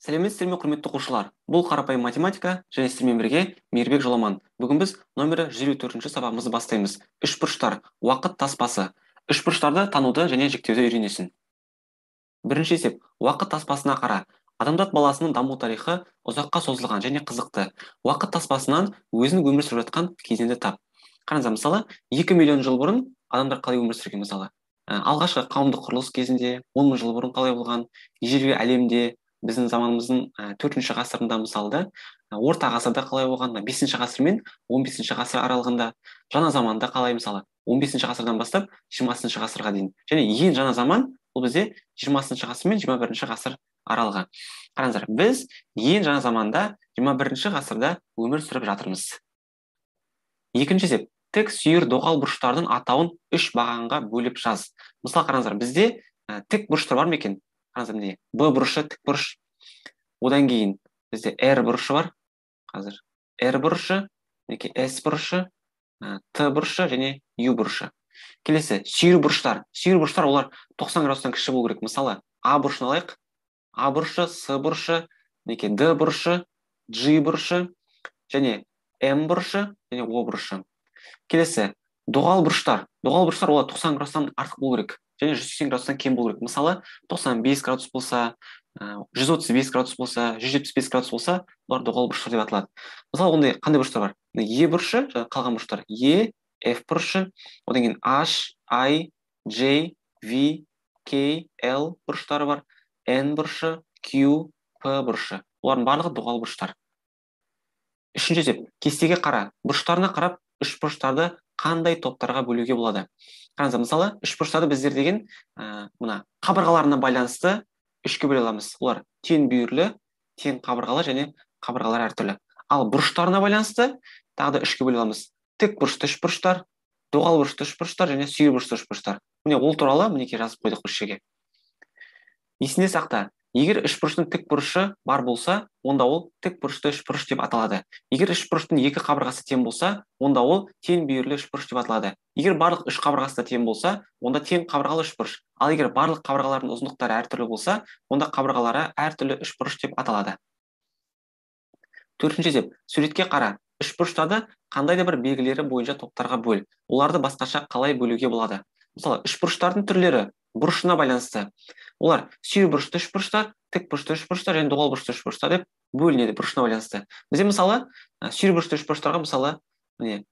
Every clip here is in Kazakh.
Сәлеметсіздер ме, құрметті оқушылар? Бұл қарапайым математика және сіздермен бірге Мейірбек Жоламан. Бүгін біз номері 154-ші сабағымызды бастаймыз. Үшбұрыштар, уақыт таспасы. Үшбұрыштарды тануды және жіктеуді үйренесің. Бірінші есеп, уақыт таспасына қара. Адамзат баласының даму тарихы ұзаққа созылған және қызықты. Уақыт таспасынан өзің өмір сүріп жатқан кезеңді тап. Қараңыздар, мысалы, 2 миллион жыл бұрын адамдар қалай өмір сүрген, мысалы. Алғашқы қауымдық құрылыс кезінде 10 мың жыл бұрын қалай болған, ежелгі әлемде біздің заманымыздың 4-ші ғасырында, мысалы да, орта ғасырда қалай болған, 5-ші ғасыр мен 15-ші ғасыр аралығында, жаңа заманда қалай, мысалы, 15-ші ғасырдан бастап 20-шы ғасырға дейін. Және ең жаңа заман бұл бізде 20-шы ғасыр мен 21-ші ғасыр аралығы. Қараңыздар, біз ең жаңа заманда 21-ші ғасырда өмір сүріп жатырмыз. Екінші есеп, тік сүйір доғал бұрыштардың атауын үш бағанға бөліп жаз. Мысалы, қараңыздар, бізде тік бұрыштар бар ма екен? Қараңыздар, міне, Б бұрышы тік бұрыш. Одан кейін бізде R бұрышы бар. Қазір R бұрышы, мінекей S бұрышы, Т бұрышы және U бұрышы. Келесі сүйір бұрыштар. Сүйір бұрыштар олар 90 градустан кіші болу керек. Мысалы, А бұрышын алайық. А бұрышы, С бұрышы, мінекей Д бұрышы, G бұрышы және М бұрышы және О бұрышы. Келесі доғал бұрыштар. Доғал бұрыштар олар 90 градустан артық болу керек және 180 градустан кем болу керек. Мысалы, 95 градус болса, 135 градус болса, 175 градус болса, олар доғал бұрыштар деп аталады. Мысалы, ондай қандай бұрыштар бар? Е бұрышы, жаңа қалған бұрыштар. Е, F бұрышы, одан кейін H, I, J, V, K, L бұрыштары бар, N бұрышы, Q, P бұрышы. Олардың барлығы доғал бұрыштар. Үшінші есеп, кестеге қара. Бұрыштарына қарап, үш бұрыштарды қандай топтарға бөлуге болады? Қараңыздар, мысалы, үш бұрыштарды біздер деген, мына қабырғаларына байланысты үшке бөле аламыз. Олар тең бүйірлі, тең қабырғалы және қабырғалары әртүрлі. Ал бұрыштарына байланысты тағы да үшке бөле аламыз. Тік бұрышты үш бұрыштар, доғал бұрышты үш бұрыштар және сүйір бұрышты үш бұрыштар. Міне, ол туралы мінекей жазып қойдық осы жерге. Есіңде сақта, егер үш бұрыштың тік бұрышы бар болса, онда ол тік бұрышты үш бұрыш деп аталады. Егер үш бұрыштың екі қабырғасы тең болса, онда ол тең бүйірлі үш бұрыш деп аталады. Егер барлық үш қабырғасы да тең болса, онда тең қабырғалы үш бұрыш. Ал егер барлық қабырғалардың ұзындықтары әртүрлі болса, онда қабырғалары әртүрлі үш бұрыш деп аталады. Төртінші есеп, суретке қара. Үш бұрыштарды қандай да бір белгілері бойынша топтарға бөл. Оларды басқаша қалай бөлуге болады? Мысалы, үш бұрыштардың түрлері бұрышына байланысты. Олар сүйір бұрышты үш бұрыштар, тік бұрышты үш бұрыштар және доғал бұрышты үш бұрыштар деп бөлінеді бұрышына байланысты. Бізде мысалы, сүйір бұрышты үш бұрыштарға мысалы, міне,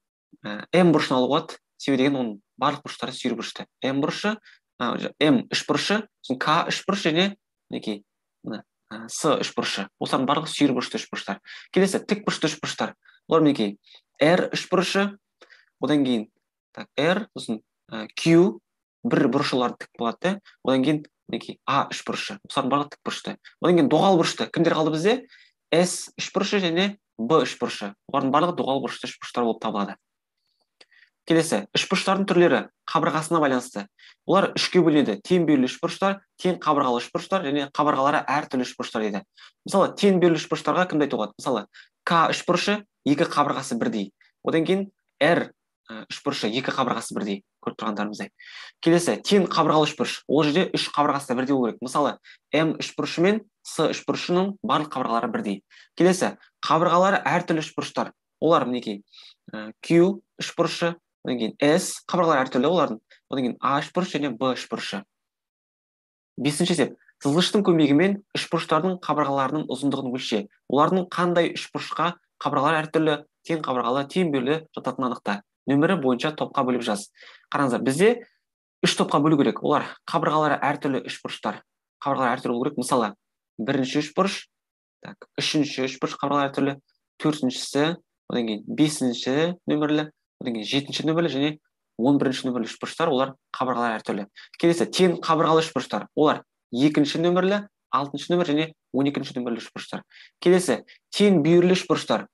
М бұрышын алуға болады. Себебі деген оның барлық бұрыштары сүйір бұрышты. М бұрышы, М үш бұрышы, сосын К үш бұрышы және мінекей, мына, С үш бұрышы. Осылардың барлығы сүйір бұрышты үш бұрыштар. Келесі тік бұрышты үш бұрыштар. Олар мінекей R үш бұрышы, одан кейін так, R, сосын Q бір бұрышы олар тік болады, да? Одан кейін мінекей А үш бұрышы. Осылардың барлығы тік бұрышты. Одан кейін доғал бұрышты. Кімдер қалды бізде? С үш бұрышы және Б үш бұрышы. Олардың барлығы доғал бұрышты үш бұрыштар болып табылады. Келесі, үш бұрыштардың түрлері қабырғасына байланысты. Олар үшке бөлінеді. Тең бүйірлі үш бұрыштар, тең қабырғалы үш бұрыштар және қабырғалары әртүрлі үш бұрыштар дейді. Мысалы, тең бүйірлі үш бұрыштарға кімді айтуға болады? Мысалы, К үш бұрышы, екі қабырғасы бірдей. Одан кейін Р үш бұрышы, екі қабырғасы бірдей, көріп тұрғандарыңыздай. Келесі, тең қабырғалы үш бұрыш. Ол жерде үш қабырғасы да бірдей болу керек. Мысалы, М үш бұрышы мен С үш бұрышының барлық қабырғалары бірдей. Келесі, қабырғалары әртүрлі үш бұрыштар. Олар мінекей, Q үш бұрышы, одан кейін С, қабырғалары әртүрлі олардың. Одан кейін А үш бұрышы және Б үш бұрышы. Бесінші есеп, сызғыштың көмегімен үш бұрыштардың қабырғаларының ұзындығын өлше. Олардың қандай үш бұрышқа қабырғалары әртүрлі, тең қабырғалы, тең бүйірлі жататынын анықта. Нөмірі бойынша топқа бөліп жаз. Қараңыздар, бізде үш топқа бөлу керек. Олар қабырғалары әртүрлі үш бұрыштар. Қабырғалары әртүрлі болу керек. Мысалы, бірінші үш бұрыш, так, үшінші үш бұрыш қабырғалары әртүрлі, төртіншісі, одан кейін бесінші нөмірлі, одан кейін жетінші нөмірлі және 11-ші нөмірлі үш бұрыштар, олар қабырғалары әртүрлі. Келесі, тең қабырғалы үш бұрыштар. Олар екінші нөмірлі, алтыншы нөмір және 12-ші нөмірлі үш бұрыштар. Келесі, тең бүйірлі үш бұрыштар.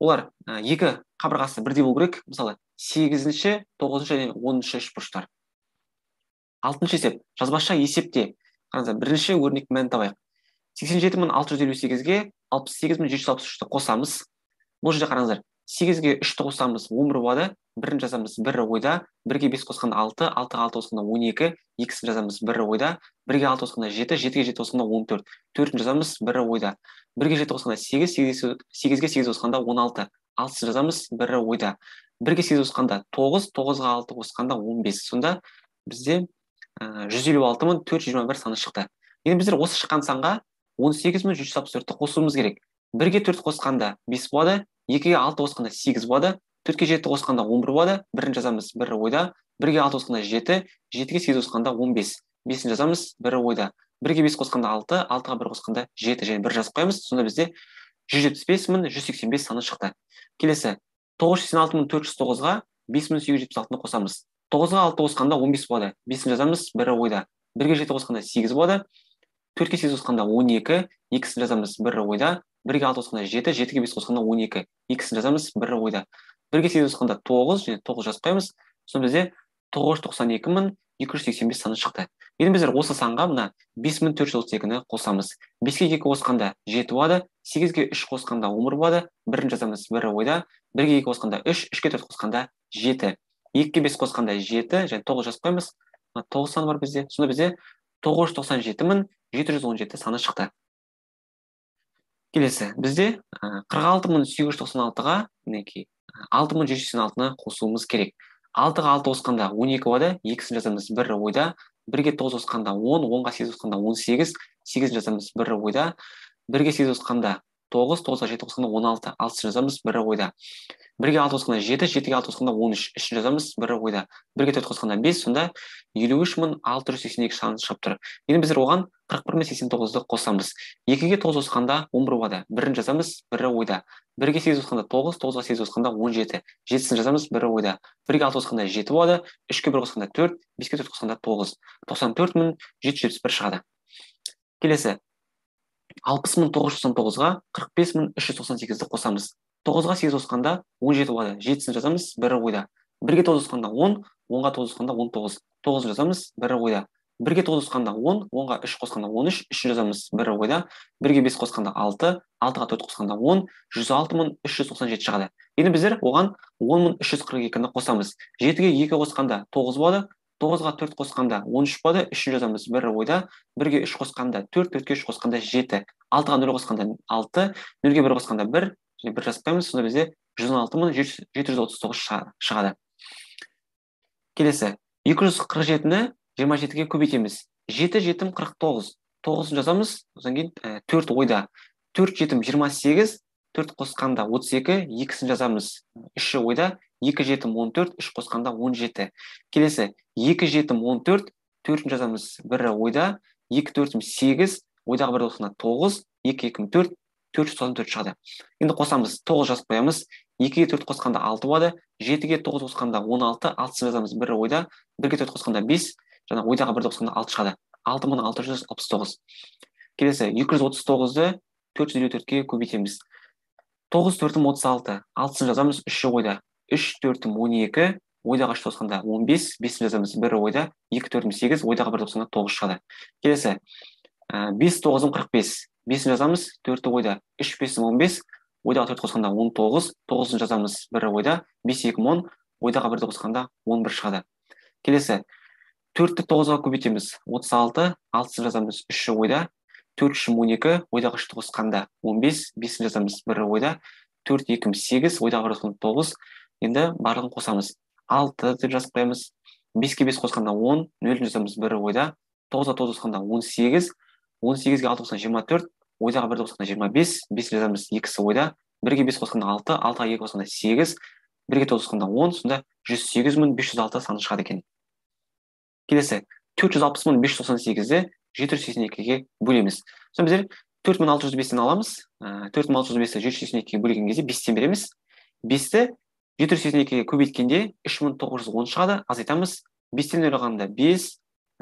Олар екі қабырғасы бірдей болу керек. Мысалы, 8-ші, 9-шы және 10-шы үш бұрыштар. Алтыншы есеп, жазбаша есепте. Қараңыздар, бірінші өрнек мәнін табайық. 87658-ге 68763-ті қосамыз. Бұл жерде қараңыздар, 8-ге 3-ті қосамыз, 11 болады. 1-ін жазамыз, 1 ойда. 1-ге 5 қосқанда 6, 6-ға 6 қосқанда 12, 2-сін жазамыз, 1 ойда. 1-ге 6 қосқанда 7, 7-ге 7 қосқанда 14, 4-ін жазамыз, 1 ойда. 1-ге 7 қосқанда 8, 8-ге 8 қосқанда 16, 6-сын жазамыз, 1 ойда. 1-ге 8 қосқанда 9, 9-ға 6 қосқанда 15. Сонда бізде 156 421 саны шықты. Енді біздер осы шыққан санға 18 164-ті қосуымыз керек. 1-ге 4 қосқанда 5 болады, 2-ге 6 қосқанда 8 болады, 4-ке 7 қосқанда 11 болады, 1-ін жазамыз, 1 ойда. 1-ге 6 қосқанда 7, 7-ге 8 қосқанда 15, 5-ін жазамыз, 1 ойда. 1-ге 5 қосқанда 6, 6-ға 1 қосқанда 7 және 1 жазып қоямыз. Сонда бізде 175 185 саны шықты. Келесі 986 409-ға 5876-ны қосамыз. 9-ға 6 қосқанда 15 болады, 5-ін жазамыз, 1 ойда. 1-ге 7 қосқанда 8 болады, 4-ке 8 қосқанда 12, 2-сін жазамыз, 1 ойда. 1-ге 6 қосқанда 7, 7-ге 5 қосқанда 12, 2-сін жазамыз, 1 ойда. 1-ге 8 қосқанда 9 және 9 жазып қоямыз. Сонда бізде 992 285 саны шықты. Енді біздер осы санға мына 5432-ні қосамыз. 5-ке 2 қосқанда 7 болады, 8-ге 3 қосқанда 11 болады, 1-ін жазамыз, 1 ойда. 1-ге 2 қосқанда 3, 3-ке 4 қосқанда 7. 2-ге 5 қосқанда 7 және 9 жазып қоямыз. Мына 9 саны бар бізде. Сонда бізде 997 717 саны шықты. Келесі бізде 46 896-ға мінекей 6786-ны қосуымыз керек. 6-ға 6 қосқанда 12 болады, 2-сін жазамыз, 1 ойда. 1-ге 9 қосқанда 10, 10-ға 8 қосқанда 18, 8-ін жазамыз, 1 ойда. 1-ге 8 қосқанда 9, 9-ға 7 қосқанда 16, 6-сын жазамыз, 1 ойда. 1-ге 6 қосқанда 7, 7-ге 6 қосқанда 13, 3-ін жазамыз, 1 ойда. 1-ге 4 қосқанда 5, сонда 53 682 саны шығып тұр. Енді біздер оған 41 089-ды қосамыз. 2-ге 9 қосқанда 11 болады, 1-ін жазамыз, 1 ойда. 1-ге 8 қосқанда 9, 9-ға 8 қосқанда 17, 7-сін жазамыз, 1 ойда. 1-ге 6 қосқанда 7 болады, 3-ке 1 қосқанда 4, 5-ке 4 қосқанда 9. 94 771 шығады. Келесі 60 999-ға 45 398-ді қосамыз. 9-ға 8 қосқанда 17 болады, 7-сін жазамыз, 1 ойда. 1-ге 9 қосқанда 10, 10-ға 9 қосқанда 19, 9 жазамыз, 1 ойда. 1-ге 9 қосқанда 10, 10-ға 3 қосқанда 13, 3 жазамыз, 1 ойда. 1-ге 5 қосқанда 6, 6-ға 4 қосқанда 10, 106 397 шығады. Енді біздер оған 10 342-ні қосамыз. 7-ге 2 қосқанда 9 болады, 9-ға 4 қосқанда 13 болады, 3 жазамыз, 1 ойда. 1-ге 3 қосқанда 4, 4-ке 3 қосқанда 7, 6-ға 0 қосқанда 6, 0-ге 1 қосқанда 1 және 1 жазып қоямыз. Сонда бізде 116 739 шығады. Келесі 247-ні 27-ге көбейтеміз. 7 жетім 49, 9-ын жазамыз, одан кейін 4 ойда. 4 жетім 28, 4 қосқанда 32, 2-сін жазамыз, 3 ойда. 2 жетім 14, 3 қосқанда 17. Келесі 2 жетім 14, 4-ін жазамыз, 1 ойда. 2 төртім 8, ойдағы 1 қосқанда 9, 2 екім 4, 494 шығады. Енді қосамыз, 9 жазып қоямыз. 2-ге 4 қосқанда 6 болады, 7-ге 9 қосқанда 16, 6-сын жазамыз, 1 ойда. 1-ге 4 қосқанда 5, жаңа ойдағы 1 қосқанда 6 шығады. 6669. Келесі 239-ды 454-ке көбейтеміз. 9 төртім 36, 6-сын жазамыз, 3 ойда. 3 төртім 12, ойдағы 3 қосқанда 15, 5-ін жазамыз, 1 ойда. 2 төртім 8, ойдағы 1 қосқанда 9 шығады. Келесі 5 тоғызым 45, 5-ін жазамыз, 4 ойда. 3 бесім 15, ойдағы 4 қосқанда 19, 9-ын жазамыз, 1 ойда. 5 екім 10, ойдағы 1 қосқанда 11 шығады. Келесі 4-ті 9-ға көбейтеміз, 36, 6-сын жазамыз, 3 ойда. 4 үшім 12, ойдағы 3-ті қосқанда 15, 5-ін жазамыз, 1 ойда. 4 екім 8, ойдағы 1 қосқанда 9. Енді барлығын қосамыз. 6 деп жазып қоямыз. 5-ке 5 қосқанда 10, 0-ін жазамыз, 1 ойда. 9-ға 9 қосқанда 18, 18-ге 6 қосқанда 24, ойдағы 1 қосқанда 25, 5 жазамыз, 2-сі ойда. 1-ге 5 қосқанда 6, 6-ға 2 қосқанда 8, 1-ге 9 қосқанда 10, сонда 108 506 саны шығады екен. Келесі 460 598-ді 782-ге бөлеміз. Сонда біздер 4605-тен аламыз. 4605-ті 782-ге бөлген кезде 5-тен береміз. 5-ті 782-ге көбейткенде 3910 шығады, азайтамыз. 5-тен 0 алғанда 5,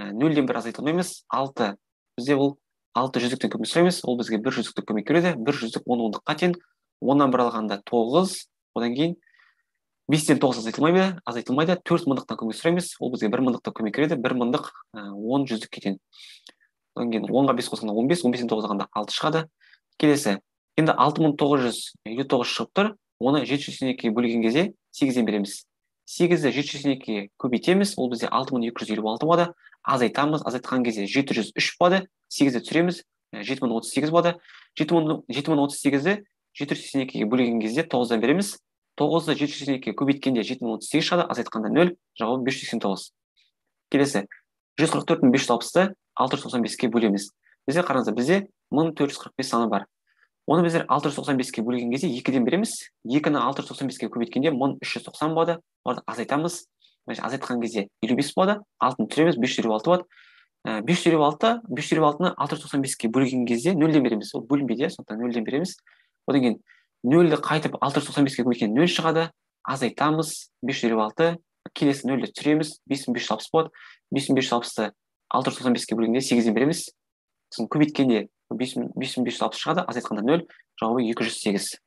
0-ден 1 азайта алмаймыз. 6. Бізде ол 6 жүздіктен көмек сұраймыз, ол бізге 1 жүздіктік көмек береді. 1 жүздік 10 ондыққа тең. 10-нан 1 алғанда 9, одан кейін 5-тен 9 азайтылмайды, азайтылмайды. 4 мыңдықтан көмек сұраймыз, ол бізге 1 мыңдықтан көмек береді. 1 мыңдық 10 жүздікке тең. Одан кейін 10-ға 5 қосқанда 15, 15-тен 9 алғанда 6 шығады. Келесі енді 6959 шығып тұр. Оны 782-ге бөлген кезде 8-ден береміз. 8-ді 782-ге көбейтеміз, ол бізде 6256 болады. Азайтамыз, азайтқан кезде 703 болады. 8-ді түсіреміз, 7038 болады. 7038-ді 782-ге бөлген кезде 9-дан береміз. 9-ды 782-ге көбейткенде 7038 шығады, азайтқанда 0, жауабы 589. Келесі, 144560-ты 695-ке бөлеміз. Бізде қараңыздар, бізде 1445 саны бар. Оны біздер 695-ке бөлген кезде 2-ден береміз. 2-ні 695-ке көбейткенде 1390 болады. Оларды азайтамыз. Азайтқан кезде 55 болады. 6-ны түсіреміз, 556 болады. 556-ны 695-ке бөлген кезде 0-ден береміз. Ол бөлінбейді, сондықтан 0-ден береміз. Одан кейін 0-ді қайтып 695-ке көбейткенде 0 шығады. Азайтамыз, 556, келесі 0-ді түсіреміз, 5560 болады. 5560-ты 695-ке бөлгенде 8-ден береміз. Сосын көбейткенде 5560 шығады, азайтқанда 0, жауабы 208.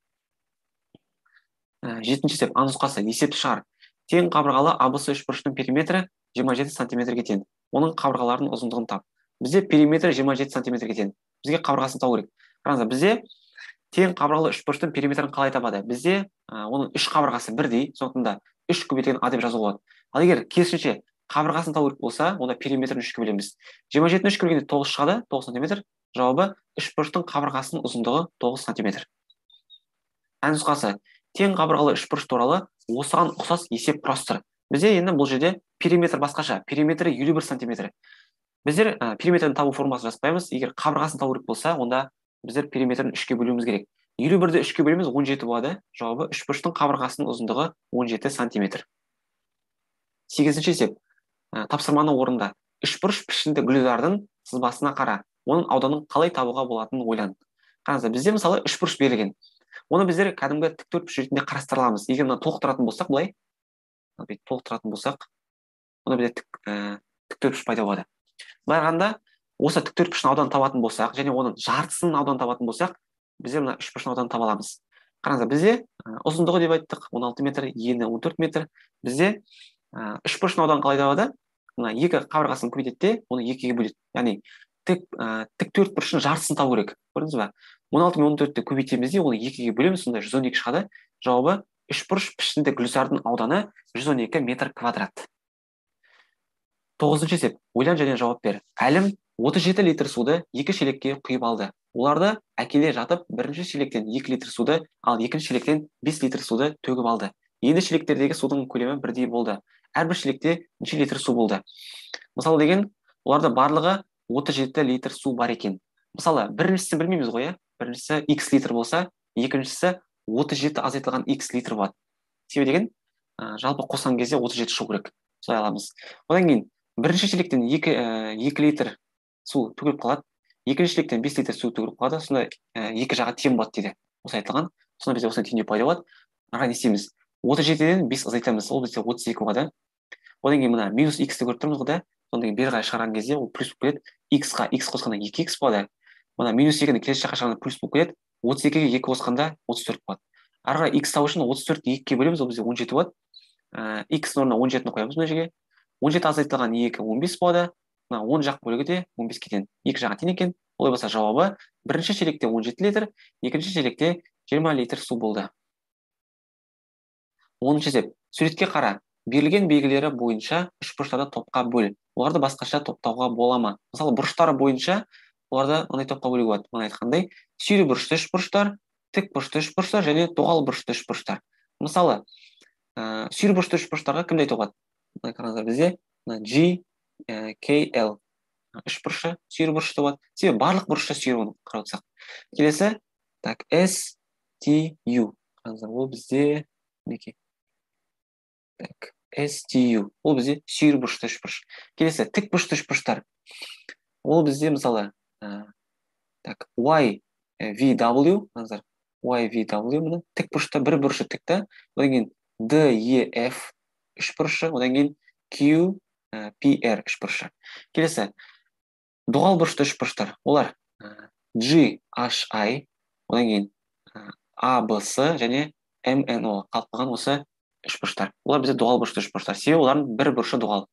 Жетінші есеп, А нұсқасы, есепті шығар. Тең қабырғалы АБС үшбұрыштың периметрі 27 сантиметрге тең. Оның қабырғаларының ұзындығын тап. Бізде периметрі 27 сантиметрге тең. Бізге қабырғасын табу керек. Қараңыздар, бізде тең қабырғалы үшбұрыштың периметрін қалай табады? Бізде оның үш қабырғасы бірдей, сондықтан да 3 көбейтілген А деп жазуға болады. Ал егер керісінше қабырғасын табу керек болса, онда периметрін 3-ке бөлеміз. 27-ні 3-ке бөлгенде 9 шығады, 9 сантиметр. Жауабы үшбұрыштың қабырғасының ұзындығы 9 сантиметр. Ә нұсқасы, тең қабырғалы үшбұрыш туралы осыған ұқсас есеп құрастыр. Бізде енді бұл жерде периметр басқаша, периметрі 51 сантиметр. Біздер периметрін табу формасын жазбаймыз. Егер қабырғасын табу керек болса, онда біздер периметрін 3-ке бөлуіміз керек. 51-ді 3-ке бөлеміз, 17 болады. Жауабы үшбұрыштың қабырғасының ұзындығы 17 сантиметр. 8-ші есеп. Тапсырманы орында. Үшбұрыш пішінді гүлзардың сызбасына қара. Оның ауданын қалай табуға болатынын ойлан. Қараңыздар, бізде мысалы үшбұрыш берілген. Оны біздер кәдімгі тік төртбұрыш ретінде қарастыра аламыз. Егер мына толықтыратын болсақ, былай, бүйтіп толықтыратын болсақ, онда бізде тік төртбұрыш пайда болады. Былай қарағанда, осы тік төртбұрыштың ауданын табатын болсақ, және оның жартысының ауданын табатын болсақ, біздер мына үшбұрыштың ауданын таба аламыз. Қараңыздар, бізде ұзындығы деп айттық, 16 метр, ені 14 метр. Бізде үшбұрыштың ауданын қалай табады? Мына екі қабырғасын көбейтеді де, оны екіге бөледі. Яғни тік төртбұрыштың жартысын табу керек. Көрдіңіз ба? 16 мен 14-ті көбейтеміз де, оны екіге бөлеміз, сонда 112 шығады. Жауабы үшбұрыш пішінді гүлзардың ауданы 112 метр квадрат. 9-шы есеп. Ойлан және жауап бер. Әлім 37 литр суды екі шелекке құйып алды. Оларды әкеле жатып, бірінші шелектен 2 литр суды, ал екінші шелектен 5 литр суды төгіп алды. Енді шелектердегі судың көлемі бірдей болды. Әрбір шелекте неше литр су болды? Мысалы деген, оларда барлығы 37 литр су бар екен. Мысалы, біріншісін білмейміз ғой, иә? Біріншісі x литр болса, екіншісі 37 азайтылған x литр болады. Себебі деген, жалпы қосқан кезде 37 шығу керек. Солай аламыз. Одан кейін бірінші шелектен 2 литр су төгіліп қалады, екінші шелектен 5 литр су төгіліп қалады, сонда екі жағы тең болады дейді. Осы айтылған. Сонда бізде осындай теңдеу пайда болады. Ары қарай не істейміз? 37-ден 5 азайтамыз, ол бізде 32 болады. Одан кейін мына минус x-ті көріп тұрмыз ғой да, содан кейін бері қарай шығарған кезде ол плюс болып келеді. X-қа x қосқанда 2x болады. Мына минус 2-ні келесі жаққа шығарғанда плюс болып келеді. 32-ге 2 қосқанда 34 болады. Ары қарай x табу үшін 34-ті 2-ге бөлеміз, ол бізде 17 болады. X-ның орнына 17-ні қоямыз мына жерге. 17 азайтылған 2 15 болады. Мына 10 жақ бөлігі де 15-ке тең. Екі жағы тең екен. Олай болса жауабы бірінші шелекте 17 литр, екінші шелекте 20 литр су болды. 10-шы есеп. Суретке қара. Берілген белгілері бойынша үшбұрыштарды топқа бөл. Оларды басқаша топтауға бола ма? Мысалы, бұрыштары бойынша оларды мындай топқа бөлуге болады. Мына айтқандай, сүйір бұрышты үшбұрыштар, тік бұрышты үшбұрыштар және доғал бұрышты үшбұрыштар. Мысалы, сүйір бұрышты үшбұрыштарға кімді айтуға болады? Мына қараңыздар, бізде мына G, K, L үшбұрышы сүйір бұрышты болады. Себебі барлық бұрышты сүйір, оны қарап отырсақ. Келесі, так, S, T, U. Қараңыздар, ол бізде мінекей. Так, S, T, U. Ол бізде сүйір бұрышты үшбұрыш. Келесі, тік бұрышты үшбұрыштар. Ол бізде мысалы, так, Y, V, W, қараңыздар, Y, V, W, міне тік бұрышта бір бұрышы тік та, одан кейін D, E, F үшбұрышы, одан кейін Q, P, R үшбұрышы. Келесі, доғал бұрышты үшбұрыштар. Олар G, H, I, одан кейін A, B, S және M, N, O қалып қалған осы үшбұрыштар. Олар бізде доғал бұрышты үшбұрыштар. Себебі олардың бір бұрышы доғал.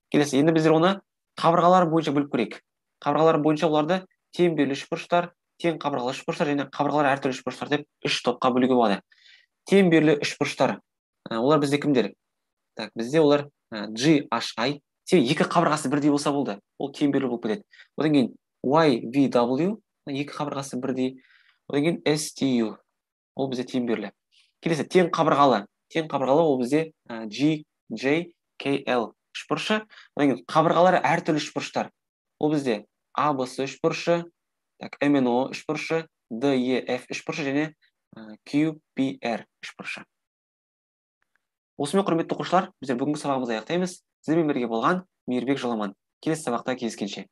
Келесі, енді біздер оны қабырғалар бойынша бөліп көрейік. Қабырғалар бойынша оларды тең бүйірлі үшбұрыштар, Тең қабырғалы үшбұрыштар және қабырғалары әртүрлі үшбұрыштар деп үш топқа бөлуге болады. Тең бүйірлі үшбұрыштар. Олар бізде кімдер? Так, бізде олар GHI. Себебі екі қабырғасы бірдей болса болды, ол тең бүйірлі болып кетеді. Одан кейін YVW, екі қабырғасы бірдей. Одан кейін STU, ол бізде тең бүйірлі. Келесі тең қабырғалы. Тең қабырғалы ол бізде GJKL үшбұрышы. Одан кейін қабырғалары әртүрлі үшбұрыштар. Ол бізде ABC үшбұрышы, так, MNO үшбұрышы, DEF үшбұрышы және QPR үшбұрышы. Осымен, құрметті оқушылар, біздер бүгінгі сабағымызды аяқтаймыз. Сіздермен бірге болған Мейірбек Жоламан. Келесі сабақта кездескенше.